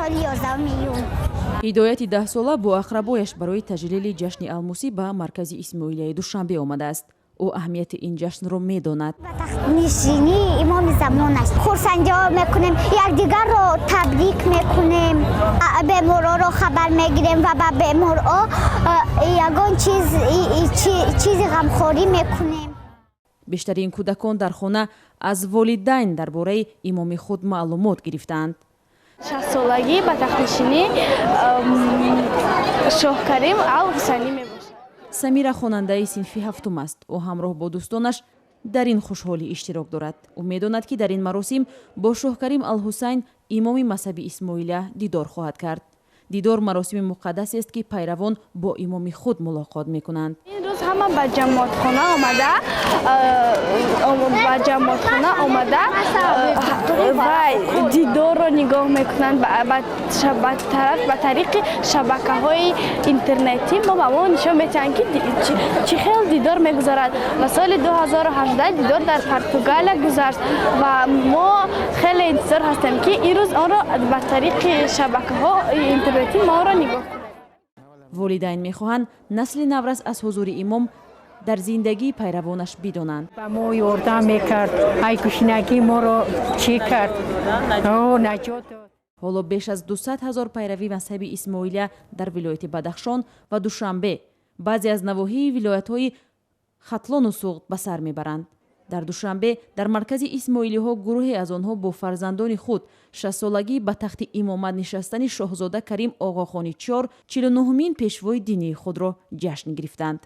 Соли 11 июн. Ҳидояти 10-сола бо ақрабояш барои таҷлили ҷашни Алмусӣ ба маркази Исмоилияи Душанбе омадааст. Ӯ аҳамияти ин ҷашнро медонад. Ба тахтнишинии имоми замон аст. Хурсандиҳо мекунем, якдигарро табрик мекунем, беморҳоро хабар мегирем ва ба беморҳо ягон чиз, чизи ғамхорӣ мекунем. Бештари ин кӯдакон дар хона аз волидайн дар бораи имоми худ маълумот гирифтаанд. 60-солагӣ ба тахтнишинӣ Шоҳкарим Ал Ҳусайнӣ мебошад. Самира хонандаи синфи ҳафтум аст. Ӯ ҳамроҳ бо дӯстонаш дар ин хушҳолӣ иштирок дорад. Ӯ медонад, ки дар ин маросим бо Шоҳкарим Алҳусайн, имоми мазҳаби исмоилия, дидор хоҳад кард. Дидор маросими муқаддасест, ки пайравон бо имоми худ мулоқот мекунанд. Ин рӯз ҳама ба ҷамоатхона омада ва дидорро нигоҳ мекунанд ба тариқи шабакаҳои интернетӣ. Мо ба мо нишон метиҳанд, ки чӣ хел дидор мегузарад. Ва соли 2018 дидор дар Португалия гузашт ва мо хеле интизор ҳастем, ки ин рӯз онро ба тариқи шабакаҳои интернетӣ мо онро нигоҳ кунем. Волидайн мехоҳанд, насли наврас аз ҳузури имом дар зиндагии пайравонаш бидонанд. Ба мо ёрдам мекард, ай гушнагӣ моро чӣ кард, наҷот дод. Ҳоло беш аз 200 ҳазор пайрави мазҳаби исмоилия дар вилояти Бадахшон ва Душанбе, баъзе аз навоҳии вилоятҳои Хатлону Суғд ба сар мебаранд. Дар Душанбе, дар маркази исмоилиҳо, гурӯҳе аз онҳо бо фарзандони худ 60-солагӣ ба тахти имомат нишастани шоҳзода Карим Оғохони чор, 49-ҳумин пешвои динии худро ҷашн гирифтанд.